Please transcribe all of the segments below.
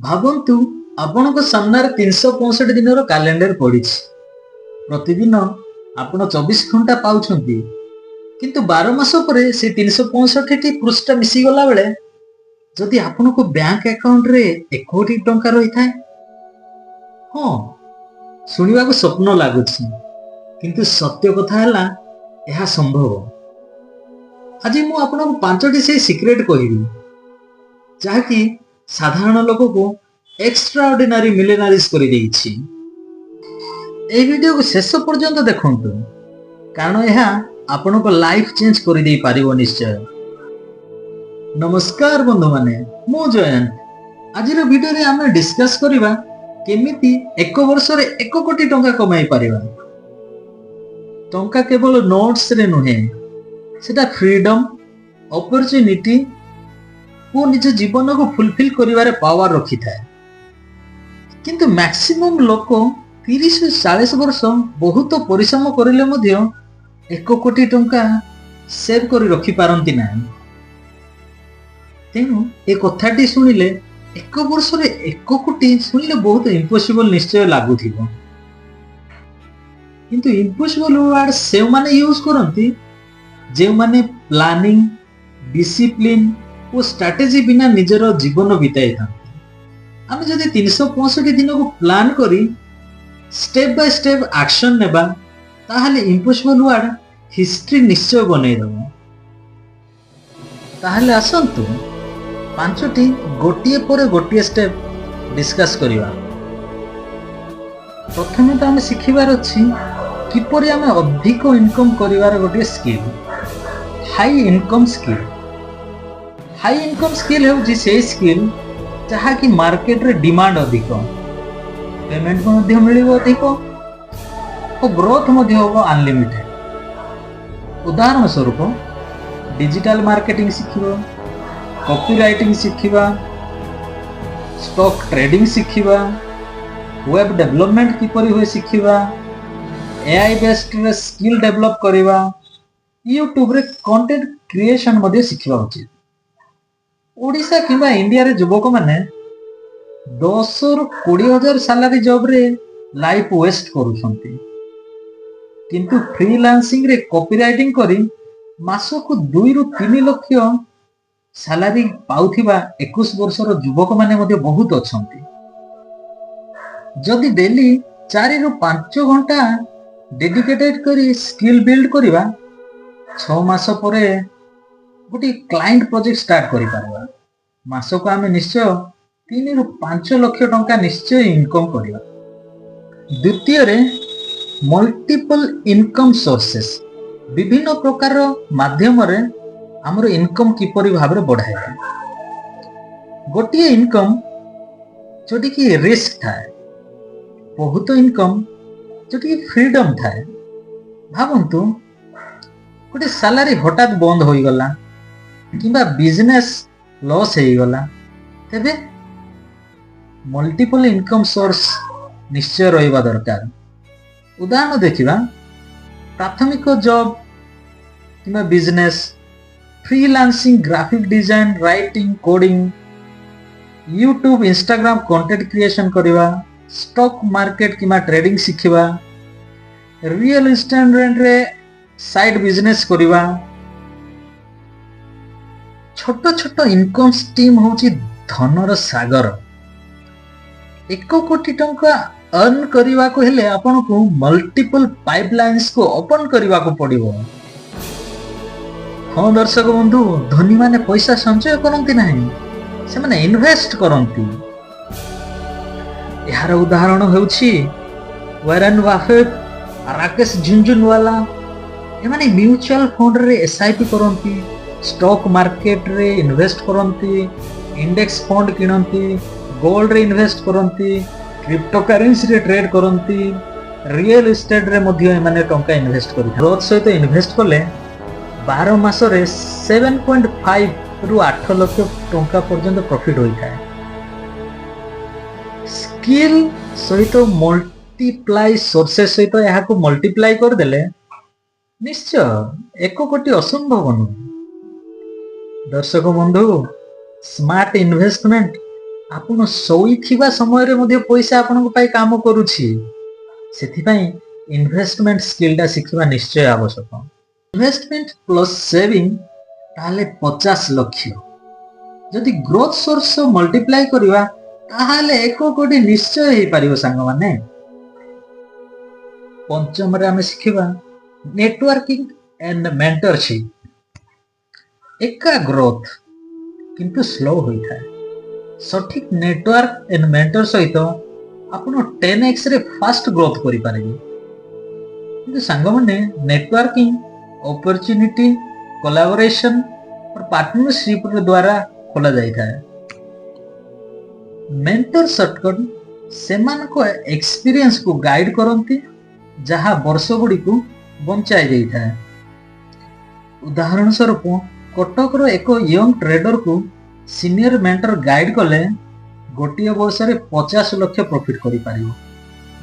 ଭାବନ୍ତୁ, ଆପଣଙ୍କ ସାମ୍ନାରେ 365 ଦିନର କ୍ୟାଲେଣ୍ଡର ପଡ଼ିଛି। ପ୍ରତିଦିନ ଆପଣ 24 ଘଣ୍ଟା ପାଉଛନ୍ତି, କିନ୍ତୁ 12 ମାସ ପରେ ସେ 365ଟି ପୃଷ୍ଠା ମିଶିଗଲା ବେଳେ ଯଦି ଆପଣଙ୍କ ବ୍ୟାଙ୍କ ଆକାଉଣ୍ଟରେ 1 କୋଟି ଟଙ୍କା ରହିଥାଏ? ହଁ, ଶୁଣିବାକୁ ସ୍ୱପ୍ନ ଲାଗୁଛି, କିନ୍ତୁ ସତ୍ୟ କଥା ହେଲା, ଏହା ସମ୍ଭବ। ଆଜି ମୁଁ ଆପଣଙ୍କୁ ପାଞ୍ଚଟି ସେଇ ସିକ୍ରେଟ କହିବି, ଯାହାକି ସାଧାରଣ ଲୋକକୁ ଏକ୍ସଟ୍ରା ଅର୍ଡିନାରୀ ମିଲିୟନାରିଜ କରିଦେଇଛି। ଏହି ଭିଡିଓକୁ ଶେଷ ପର୍ଯ୍ୟନ୍ତ ଦେଖନ୍ତୁ, କାରଣ ଏହା ଆପଣଙ୍କ ଲାଇଫ ଚେଞ୍ଜ କରିଦେଇ ପାରିବ ନିଶ୍ଚୟ। ନମସ୍କାର ବନ୍ଧୁମାନେ, ମୁଁ ଜୟନ୍ତ। ଆଜିର ଭିଡିଓରେ ଆମେ ଡିସ୍କସ କରିବା କେମିତି ଏକ ବର୍ଷରେ 1 କୋଟି ଟଙ୍କା କମାଇ ପାରିବା। ଟଙ୍କା କେବଳ ନୋଟ୍ସରେ ନୁହେଁ, ସେଟା ଫ୍ରିଡମ, ଅପରଚ୍ୟୁନିଟି ଓ ନିଜ ଜୀବନକୁ ଫୁଲଫିଲ୍ କରିବାରେ ପାୱାର ରଖିଥାଏ। କିନ୍ତୁ ମ୍ୟାକ୍ସିମମ୍ ଲୋକ 30-40 ବର୍ଷ ବହୁତ ପରିଶ୍ରମ କରିଲେ ମଧ୍ୟ 1 କୋଟି ଟଙ୍କା ସେଭ୍ କରି ରଖିପାରନ୍ତି ନାହିଁ। ତେଣୁ ଏ କଥାଟି ଶୁଣିଲେ, ଏକ ବର୍ଷରେ 1 କୋଟି ଶୁଣିଲେ ବହୁତ ଇମ୍ପସିବଲ ନିଶ୍ଚୟ ଲାଗୁଥିବ। କିନ୍ତୁ ଇମ୍ପସିବଲ ୱାର୍ଡ ସେମାନେ ୟୁଜ୍ କରନ୍ତି, ଯେଉଁମାନେ ପ୍ଲାନିଂ, ଡିସିପ୍ଲିନ ଓ ଷ୍ଟ୍ରାଟେଜି ବିନା ନିଜର ଜୀବନ ବିତାଇଥାନ୍ତି। ଆମେ ଯଦି 365 ଦିନକୁ ପ୍ଲାନ୍ କରି ଷ୍ଟେପ୍ ବାଇ ଷ୍ଟେପ୍ ଆକ୍ସନ ନେବା, ତାହେଲେ ଇମ୍ପସିବଲ ୱାର୍ଡ ହିଷ୍ଟ୍ରି ନିଶ୍ଚୟ ବନେଇଦେବ। ତାହେଲେ ଆସନ୍ତୁ, ପାଞ୍ଚଟି ଗୋଟିଏ ପରେ ଗୋଟିଏ ଷ୍ଟେପ୍ ଡିସ୍କସ୍ କରିବା। ପ୍ରଥମେ ତ ଆମେ ଶିଖିବାର ଅଛି କିପରି ଆମେ ଅଧିକ ଇନକମ୍ କରିବାର ଗୋଟିଏ skill, high income skill. High income skill ହେଉଛି ସେଇ ସ୍କିଲ୍ ଯାହାକି ମାର୍କେଟରେ ଡିମାଣ୍ଡ ଅଧିକ, ପେମେଣ୍ଟ ମଧ୍ୟ ମିଳିବ ଅଧିକ ଓ ଗ୍ରୋଥ ମଧ୍ୟ ହେବ ଅନଲିମିଟେଡ। ଉଦାହରଣ ସ୍ୱରୂପ, ଡିଜିଟାଲ ମାର୍କେଟିଂ ଶିଖିବ, କପି ରାଇଟିଂ ଶିଖିବା, ଷ୍ଟକ୍ ଟ୍ରେଡିଂ ଶିଖିବା, ୱେବ୍ ଡେଭଲପମେଣ୍ଟ କିପରି ହୁଏ ଶିଖିବା, ଏଆଇ ବେସ୍ଡରେ ସ୍କିଲ୍ ଡେଭଲପ କରିବା, ୟୁଟ୍ୟୁବରେ କଣ୍ଟେଣ୍ଟ କ୍ରିଏସନ ମଧ୍ୟ ଶିଖିବା ଉଚିତ। ଓଡ଼ିଶା କିମ୍ବା ଇଣ୍ଡିଆରେ ଯୁବକମାନେ 10ରୁ 20 ହଜାର ସାଲାରୀ ଜବରେ ଲାଇଫ ୱେଷ୍ଟ କରୁଛନ୍ତି, କିନ୍ତୁ ଫ୍ରିଲାନ୍ସିଂରେ କପି ରାଇଟିଂ କରି ମାସକୁ 2ରୁ 3 ଲକ୍ଷ ସାଲାରୀ ପାଉଥିବା 21 ବର୍ଷର ଯୁବକମାନେ ମଧ୍ୟ ବହୁତ ଅଛନ୍ତି। ଯଦି ଡେଲି 4ରୁ 5 ଘଣ୍ଟା ଡେଡିକେଟେଡ କରି ସ୍କିଲ୍ ବିଲ୍ଡ କରିବା, 6 ମାସ ପରେ ଗୋଟିଏ କ୍ଲାଏଣ୍ଟ ପ୍ରୋଜେକ୍ଟ ଷ୍ଟାର୍ଟ କରିପାରିବା। ମାସକୁ ଆମେ ନିଶ୍ଚୟ 3ରୁ 5 ଲକ୍ଷ ଟଙ୍କା ନିଶ୍ଚୟ ଇନକମ୍ କରିବା। ଦ୍ୱିତୀୟରେ, ମଲ୍ଟିପଲ ଇନକମ୍ ସୋର୍ସେସ୍। ବିଭିନ୍ନ ପ୍ରକାର ମାଧ୍ୟମରେ ଆମର ଇନକମ୍ କିପରି ଭାବରେ ବଢାଇବା। ଗୋଟିଏ ଇନକମ୍ ଯୋଉଠିକି ରିସ୍କ ଥାଏ, ବହୁତ ଇନକମ୍ ଯୋଉଠିକି ଫ୍ରିଡମ୍ ଥାଏ। ଭାବନ୍ତୁ, ଗୋଟେ ସାଲାରୀ ହଠାତ୍ ବନ୍ଦ ହୋଇଗଲା କିମ୍ବା ବିଜନେସ୍ ଲସ୍ ହେଇଗଲା, ତେବେ ମଲ୍ଟିପଲ ଇନକମ୍ ସୋର୍ସ ନିଶ୍ଚୟ ରହିବା ଦରକାର। ଉଦାହରଣ ଦେଖିବା, ପ୍ରାଥମିକ ଜବ୍ କିମ୍ବା business, freelancing, graphic design, writing, coding, YouTube, Instagram content creation କରିବା, ଷ୍ଟକ୍ ମାର୍କେଟ କିମ୍ବା ଟ୍ରେଡିଂ ଶିଖିବା, ରିଏଲ ଇଷ୍ଟେଟରେ ସାଇଡ୍ ବିଜନେସ୍ କରିବା। ଛୋଟ ଛୋଟ ଇନକମ୍ ଷ୍ଟ୍ରିମ୍ ହେଉଛି ଧନର ସାଗର। 1 କୋଟି ଟଙ୍କା ଅର୍ନ କରିବାକୁ ହେଲେ ଆପଣଙ୍କୁ ମଲ୍ଟିପଲ ପାଇପଲାଇନ୍ସକୁ ଓପନ କରିବାକୁ ପଡିବ। ହଁ ଦର୍ଶକ ବନ୍ଧୁ, ଧନୀମାନେ ପଇସା ସଞ୍ଚୟ କରନ୍ତି ନାହିଁ, ସେମାନେ ଇନଭେଷ୍ଟ କରନ୍ତି। ଏହାର ଉଦାହରଣ ହେଉଛି ୱାରେନ୍ ବାଫେଟ୍, ରାକେଶ ଝୁନଝୁନୱାଲା। ଏମାନେ ମ୍ୟୁଚୁଆଲ ଫଣ୍ଡରେ ଏସ୍ଆଇପି କରନ୍ତି, ଷ୍ଟକ୍ ମାର୍କେଟରେ ଇନଭେଷ୍ଟ କରନ୍ତି, ଇଣ୍ଡେକ୍ସ ଫଣ୍ଡ କିଣନ୍ତି, ଗୋଲ୍ଡରେ ଇନଭେଷ୍ଟ କରନ୍ତି, କ୍ରିପ୍ଟୋ କରେନ୍ସିରେ ଟ୍ରେଡ୍ କରନ୍ତି, ରିଏଲ ଇଷ୍ଟେଟରେ ମଧ୍ୟ ଏମାନେ ଟଙ୍କା ଇନଭେଷ୍ଟ କରିଥାନ୍ତି। ଗ୍ରୋଥ ସହିତ ଇନଭେଷ୍ଟ କଲେ 12 ମାସରେ 7.5ରୁ 8 ଲକ୍ଷ ଟଙ୍କା ପର୍ଯ୍ୟନ୍ତ ପ୍ରଫିଟ୍ ହୋଇଥାଏ। ସ୍କିଲ୍ ସହିତ ମଲ୍ଟିପ୍ଲାଇ ସୋର୍ସେସ୍ ସହିତ ଏହାକୁ ମଲ୍ଟିପ୍ଲାଇ କରିଦେଲେ ନିଶ୍ଚୟ 1 କୋଟି ଅସମ୍ଭବ ନୁହେଁ। ଦର୍ଶକ ବନ୍ଧୁ, ସ୍ମାର୍ଟ ଇନଭେଷ୍ଟମେଣ୍ଟ ଆପଣ ଶୋଇଥିବା ସମୟରେ ମଧ୍ୟ ପଇସା ଆପଣଙ୍କ ପାଇଁ କାମ କରୁଛି। ସେଥିପାଇଁ ଇନଭେଷ୍ଟମେଣ୍ଟ ସ୍କିଲଟା ଶିଖିବା ନିଶ୍ଚୟ ଆବଶ୍ୟକ। ଇନଭେଷ୍ଟମେଣ୍ଟ ପ୍ଲସ୍ ସେଭିଂ, ତାହେଲେ 50 ଲକ୍ଷ। ଯଦି ଗ୍ରୋଥ ସୋର୍ସ ମଲ୍ଟିପ୍ଲାଏ କରିବା, ତାହେଲେ 1 କୋଟି ନିଶ୍ଚୟ ହେଇପାରିବ ସାଙ୍ଗମାନେ। ପଞ୍ଚମରେ ଆମେ ଶିଖିବା ନେଟୱାର୍କିଂ ଆଣ୍ଡ ମେଣ୍ଟରସିପ୍। ଏକା ଗ୍ରୋଥ କିନ୍ତୁ ସ୍ଲୋ ହୋଇଥାଏ। ସଠିକ ନେଟୱାର୍କ ଆଣ୍ଡ ମେଣ୍ଟର ସହିତ ଆପଣ 10Xରେ ଫାଷ୍ଟ ଗ୍ରୋଥ କରିପାରିବେ। କିନ୍ତୁ ସାଙ୍ଗମାନେ, ନେଟୱାର୍କିଂ ଅପରଚ୍ୟୁନିଟି, କୋଲାବୋରେସନ, ପାର୍ଟନରସିପ ଦ୍ୱାରା ଖୋଲା ଯାଇଥାଏ। ମେଣ୍ଟର ସର୍ଟକଟ୍ ସେମାନଙ୍କ ଏକ୍ସପିରିଏନ୍ସକୁ ଗାଇଡ୍ କରନ୍ତି, ଯାହା ବର୍ଷ ଗୁଡ଼ିକୁ ବଞ୍ଚାଇ ଦେଇଥାଏ। ଉଦାହରଣ ସ୍ୱରୂପ, କଟକର ଏକ ୟଙ୍ଗ ଟ୍ରେଡରକୁ ସିନିୟର ମେଣ୍ଟର ଗାଇଡ୍ କଲେ ଗୋଟିଏ ବର୍ଷରେ 50 ଲକ୍ଷ ପ୍ରଫିଟ୍ କରିପାରିବ।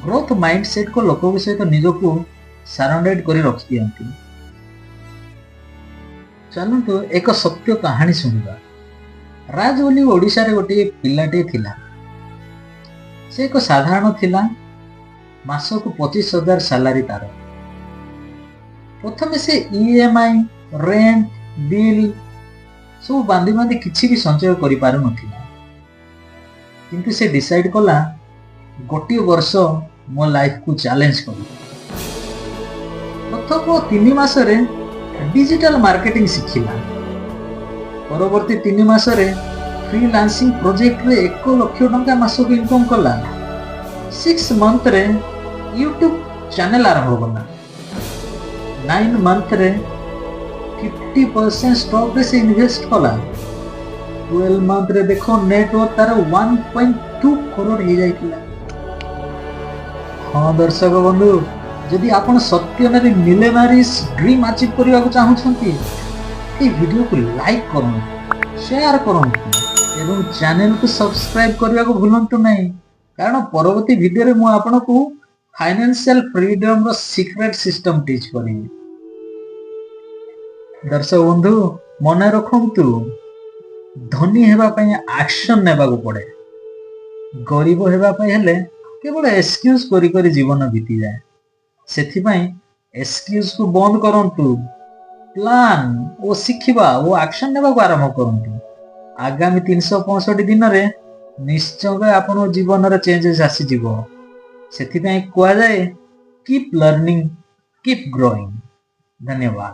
ଗ୍ରୋଥ ମାଇଣ୍ଡ ସେଟ୍ଙ୍କ ଲୋକଙ୍କ ସହିତ ନିଜକୁ ସାରାଉଣ୍ଡେଡ୍ କରି ରଖିଦିଅନ୍ତି। ଚାଲନ୍ତୁ ଏକ ସତ୍ୟ କାହାଣୀ ଶୁଣିବା। ରାଜ ବୋଲି ଓଡ଼ିଶାରେ ଗୋଟିଏ ପିଲାଟିଏ ଥିଲା। ସେ ଏକ ସାଧାରଣ ଥିଲା। ମାସକୁ 25,000 ସାଲାରୀ ତାର। ପ୍ରଥମେ ସେ ଇଏମଆଇ, ରେଣ୍ଟ, ବିଲ୍ ସବୁ ବାନ୍ଧି ବାନ୍ଧି କିଛି ବି ସଞ୍ଚୟ କରିପାରୁନଥିଲା। କିନ୍ତୁ ସେ ଡିସାଇଡ୍ କଲା, ଗୋଟିଏ ବର୍ଷ ମୋ ଲାଇଫକୁ ଚ୍ୟାଲେଞ୍ଜ କରିବି। ପ୍ରଥମ 3 ମାସରେ ଡିଜିଟାଲ ମାର୍କେଟିଂ ଶିଖିଲା। ପରବର୍ତ୍ତୀ 3 ମାସରେ ଫ୍ରିଲାନ୍ସିଂ ପ୍ରୋଜେକ୍ଟରେ 1 ଲକ୍ଷ ଟଙ୍କା ମାସକୁ ଇନକମ୍ କଲା। 6 ମନ୍ଥରେ ୟୁଟ୍ୟୁବ ଚ୍ୟାନେଲ ଆରମ୍ଭ କଲା। 9 ମନ୍ଥରେ 50% ଷ୍ଟକରେ ସେ ଇନଭେଷ୍ଟ କଲା। 12 ମନ୍ଥରେ ଦେଖ, ନେଟୱର୍ଥ ତାର 1.2 କରୋଡ଼ ହେଇଯାଇଥିଲା। ହଁ ଦର୍ଶକ ବନ୍ଧୁ, ଯଦି ଆପଣ ସତ୍ୟନାରୀ ମିଲେନାରିଜ ଡ୍ରିମ୍ ଆଚିଭ୍ କରିବାକୁ ଚାହୁଁଛନ୍ତି, ଏହି ଭିଡ଼ିଓକୁ ଲାଇକ୍ କରନ୍ତୁ, ସେୟାର କରନ୍ତୁ ଏବଂ ଚ୍ୟାନେଲକୁ ସବସ୍କ୍ରାଇବ କରିବାକୁ ଭୁଲନ୍ତୁ ନାହିଁ। କାରଣ ପରବର୍ତ୍ତୀ ଭିଡ଼ିଓରେ ମୁଁ ଆପଣଙ୍କୁ ଫାଇନାନ୍ସିଆଲ ଫ୍ରିଡମର ସିକ୍ରେଟ ସିଷ୍ଟମ ଟିଚ୍ କରିବି। ଦର୍ଶକ ବନ୍ଧୁ, ମନେ ରଖନ୍ତୁ, ଧନୀ ହେବା ପାଇଁ ଆକ୍ସନ ନେବାକୁ ପଡେ। ଗରିବ ହେବା ପାଇଁ ହେଲେ କେବଳ ଏକ୍ସକ୍ୟୁଜ କରି କରି ଜୀବନ ବିତିଯାଏ। ସେଥିପାଇଁ ଏକ୍ସକ୍ୟୁଜକୁ ବନ୍ଦ କରନ୍ତୁ, ପ୍ଲାନ୍ ଓ ଶିଖିବା ଓ ଆକ୍ସନ ନେବାକୁ ଆରମ୍ଭ କରନ୍ତୁ। ଆଗାମୀ 365 ଦିନରେ ନିଶ୍ଚୟ ଆପଣଙ୍କ ଜୀବନରେ ଚେଞ୍ଜେସ୍ ଆସିଯିବ। ସେଥିପାଇଁ କୁହାଯାଏ, କିପ୍ ଲର୍ଣ୍ଣିଂ, କିପ୍ ଗ୍ରୋଇଂ। ଧନ୍ୟବାଦ।